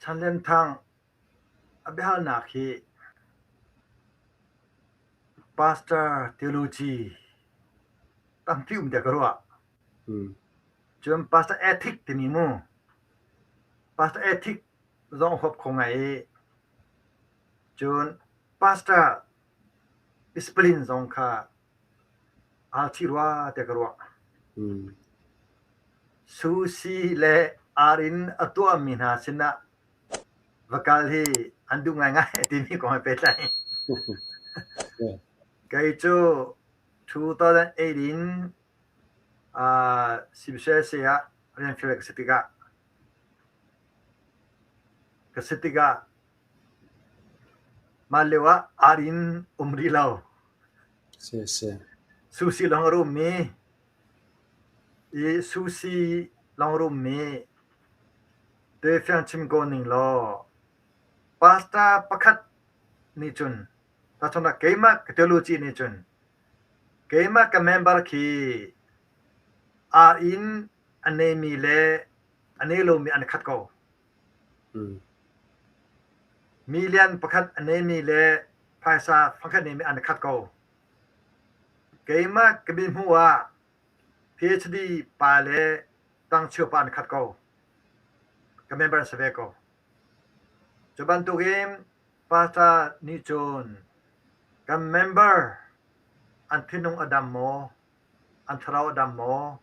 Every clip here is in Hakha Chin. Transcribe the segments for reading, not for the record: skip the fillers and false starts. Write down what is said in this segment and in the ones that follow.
Chan Lian Thang a biahalnak hi Pastor theology tampi um tiah ka ruah. Cun Pastor ethic timi mu, Pastor ethic zong a huap kho ngai i cun Pastor discipline zong kha aa chih rua tiah ka ruah. Sushi le ar-inn a tuahmi hna sinah va kal hi an duh ngaingai timi kong he pehtlai. Kei cu 2008 in CBCUSA ah rian fial ka si tikah ka si tikah mah lio ah ar-inn um rih lo. Sushi lawng a rummi i sushi lawng a rummi tuifiang chim ko ning law pastor pakhat nih cun tahchunhnak keimah ka theology nih cun keimah ka member khi ar inn a neimi le a nei lomi an khat ko. Million pakhat a neimi le phaisa fangkhat neimi an khat ko. Keimah ka mihmuh ah PhD pa le tangcheu pa an khat ko. Ka member an si ve ko. Cu bantukin pastor nih cun kan member an thinlung a dam maw, an thlarau a dam maw,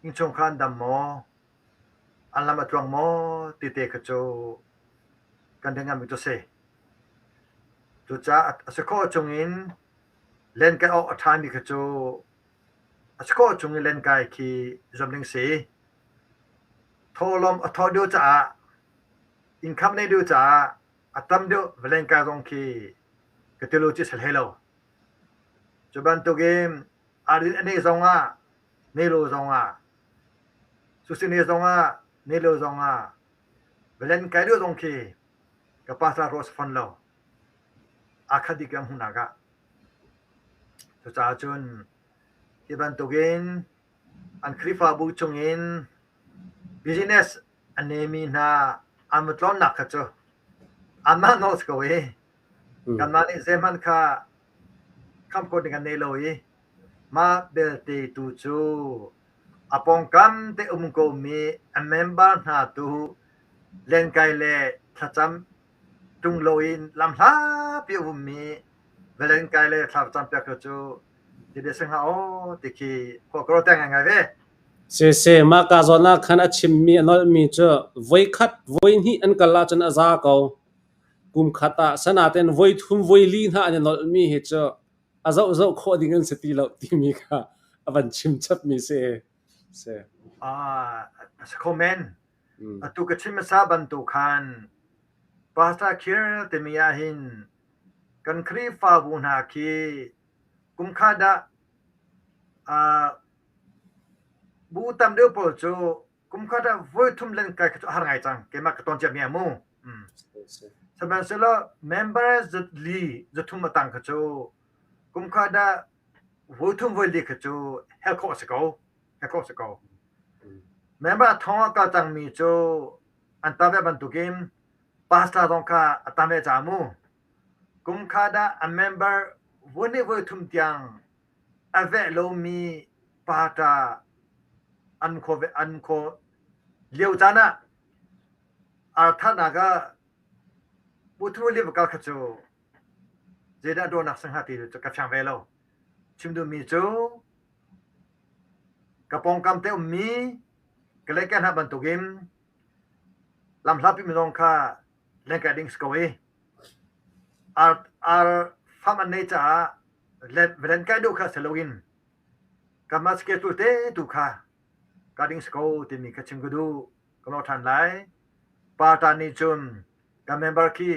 innchungkhar an dam maw, an lam a tluang maw ti te kha cu kan rian nganmi cu a si. Cucaah a si khawh chungin lenkai awk a ṭhami kha cu a si khawh chungin lenkai khi zuam ding si. Thawhlawm a thawh deuh caah income nei deuh caah a tam deuh va lenkai zong khi ka ti lo cu a si hlei lo. Cu bantukin arinn a neih zongah nei lo zongah cusi ne zongah nei lo zongah va lenkai deuh zong khi ka pastor ruah si fawn lo. Aa khat dih kan hmuhnak ah. Cucaah cun hi bantukin an Khrihfabu chungin business a neimi hna an va tlawnnak kha cu anmah nawl si ko i kanmah nih zeihmanh kha khamh khawh ding kan nei lo i mah belte tu cu a pawngkam te um komi a member hna tu lenkai le thlacam ṭung loin lamhlapi a ummi va lenkai le thla campiak kha cu ti bia si hnga aw ti khi khua ka ruat ngaingai ve. Siseh, mah ka zawn ah khan a chimmi a nolhmi cu voikhat voihnih an kal ahcun a za ko. Kum khat ah sanaten voithum voili hna an i nolhmi hi cu a zohzoh khawh ding an si ti lo timi kha a van chim chapmi si. Si. Ah, a si kho men. Atu ka chim hmasa bantuk khan Pastor Khir timi ahhin kan Khrihfabu hna khi kumkhat ah bu tam deuh pawl cu kumkhat ah voithum len kai kha cu a har ngai cang. Keimah ka ton ciami ah mu. Sihmanhsehlaw member zatli zathum a tang kha cu kumkhat ah voithum voili kha cu hel khawh a si ko. Hel khawh a si ko. Member a thong a kal cangmi cu an tam ve bantukin pastor zong kha a tam ve ca mu. Kum khat ah a member voi voi thum tiang a veh lomi pata an kho an kho lio caan ah arthatnak ah puthu liv kal kha cu zeidah dawnak sangha ti cu ka fiang ve lo. Chim duhmi cu Ka pawngkam te ummi ka lehkeh hna bantukin lamhlapi mi zong kha lengkai ding si ko i ar ar fam an neih caah lenkai duh kha si loin kanmah schedule te tu kha ka ding si ko timi kha chim ka duh. Ka lawh ṭhan lai. Parta nih cun ka member khi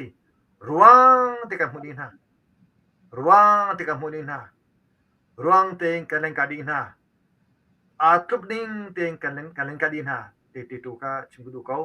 ruang te kan hmuh dih hna. Ruang te kan hmuh dih hna. Ruang tein kan lengkah dih hna. Aa tluk ning tein kan lengkah dih hna ti tu kha chim ka duh ko.